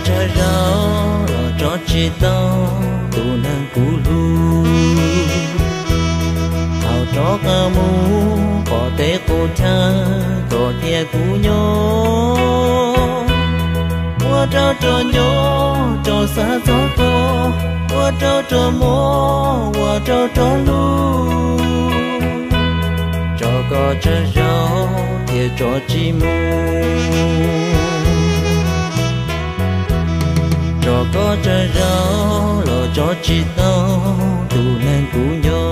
Tsawg zaus los tso tsis tau tus neeg kuv hlub. Thaum rov qab mus pom tej qub chaw koj thiab kuv nyob, ua rau rog nyob rau xav txog koj, ua rau rog muaj ua rau rog hlub. Tso koj tsawg zaus thiaj tso tsis mus, tso koj tsawg zaus los tso tsis tau tus neeg kuv nyob.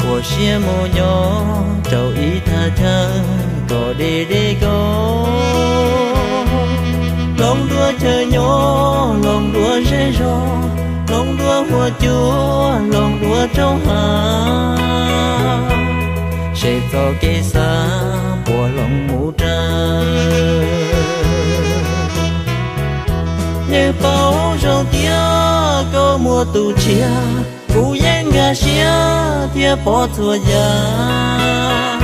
Ua siab mus nyob rau ib thaj chaw kom deb deb koj, hloov dua chaw nyob, hloov dua zej zog, hloov dua huab cua, hloov dua rau hav, seb txoj kev xav puas hloov mus raws. Yeej paub zoo tias koj muaj tus tshiab, kuv yeej nkag siab thiab pom txhua yam.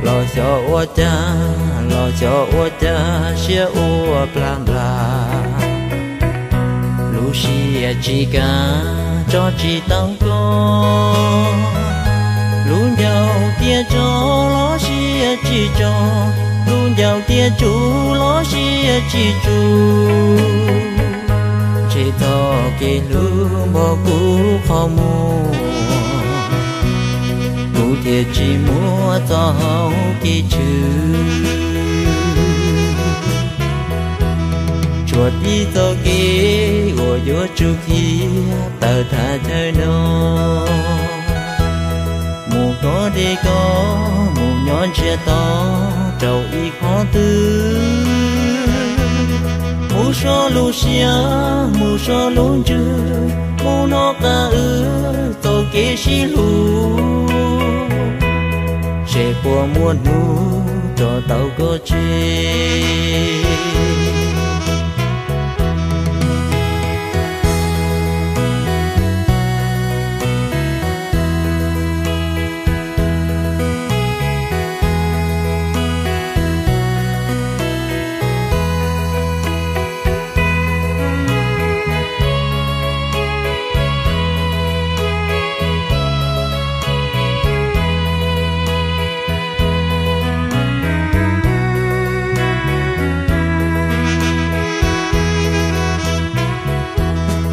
Los xyov ua cas, los xyov ua cas siab ua plag nplas, lub siab tsis kam tso tsis tau koj. Lub ncauj tias tso los siab tsis tso, lub ncauj tias tsum los siab tsis tsum. Ntshe txoj kev hlub npog kuv qhov muag, kuv thiaj tsis muaj txoj hau kev tshwm. Tshuav tib txoj kev uas yuav tsum khiav tawm thaj chaw no, mus kov deb koj, mus nyob ntsiag to rau ib qhov twg, mus so lub siab, mus so lub ntsws, mus nrog qab wb txoj kev sib hlub, seb puas muaj hnub rov tau koj tseg.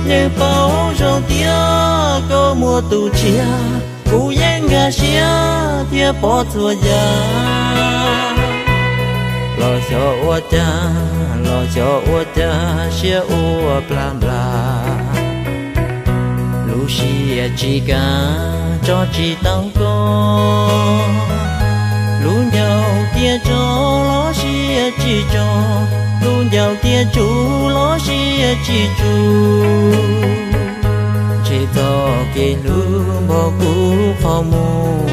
Yeej paub zoo tias koj muaj tus tshiab, kuv yeej nkag siab thiab pom txhua yam. Los xyov ua cas, los xyov ua cas siab ua plag nplas, lub siab tsis kam tso tsis tau koj. Lub ncauj tias tso los siab tsis tso, lub ncauj tias tsum los siab tsis tsum. Ntshe txoj kev hlub npog kuv qhov muag,